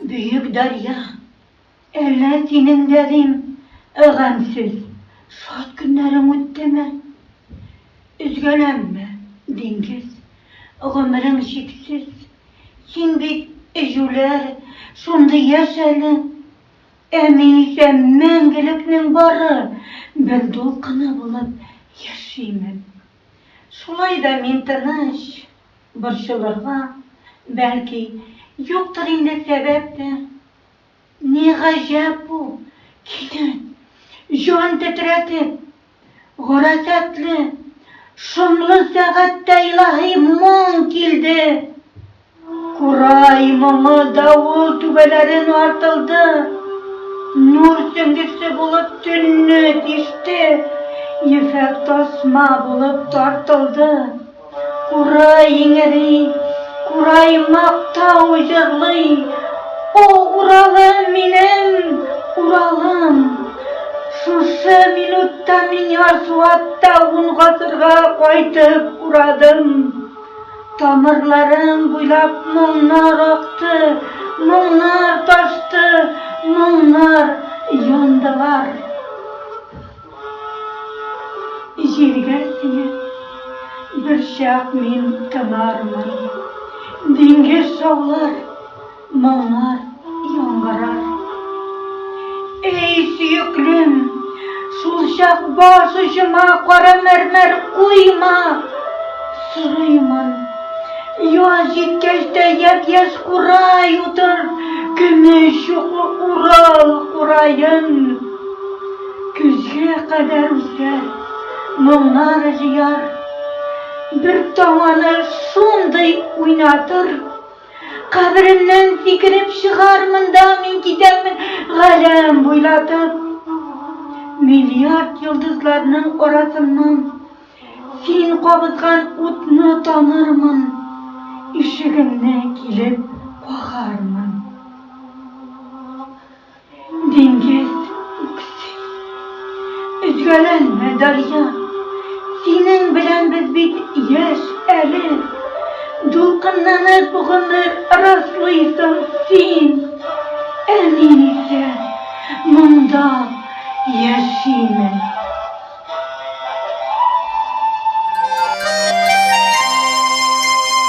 Бөйөк дәрья, әллә синең дә, дим, гамьсез, шат көннәрең үттеме? Өзгәләнмә, диңгез, гомерең чиксез. Син бит, җүләр, шундый яшь әле. Ә мин исә мәңгелекнең бары бер дулкыны булып яшимен. Шулай да мин тыныч, борчылырга, бәлки, юктыр инде сәбәп тә. Ни гаҗәп бу, кинәт, җан тетрәтеп, гарасатлы, шомлы сәгатьтә илаһи моң килде. Курай моңы давыл түбәләрен артылды, нур сөңгесе булып төнне тиште, ефәк тасма булып тартылды. Курай иңери, курай мактау җырлый. О, Уралым минем, Уралым! Шушы минутта мин ярсу атта ун гасырга кайтып урадым. Тамырларым буйлап моңнар акты, моңнар ташты, моңнар яндылар. Җиргә сеңеп, берчак мин тынармын. Диңгез шаулар, моңнар яңгырар. Эй, сөеклем, шул чак баш очыма кара мәрмәр куйма, сорыймын. Яз җиткәч тә япь-яшь курай утыр, көмеш чуклы Урал кураен. Көзгә кадәр үсәр, моңнар җыяр. Бер таң аны шундый уйнатыр. Каберемнән сикереп чыгармын да мин китәрмен галәм буйлатып. Миллиард йолдызларның арасыннан Син кабызган утны танырмын, Ишегеңне килеп кагармын. Диңгез үкси. Өзгәләнмә, дәрья, Синең белән без бит яшь әле. Дулкынланып гомер раслыйсың син, Ә мин исә монда яшимен.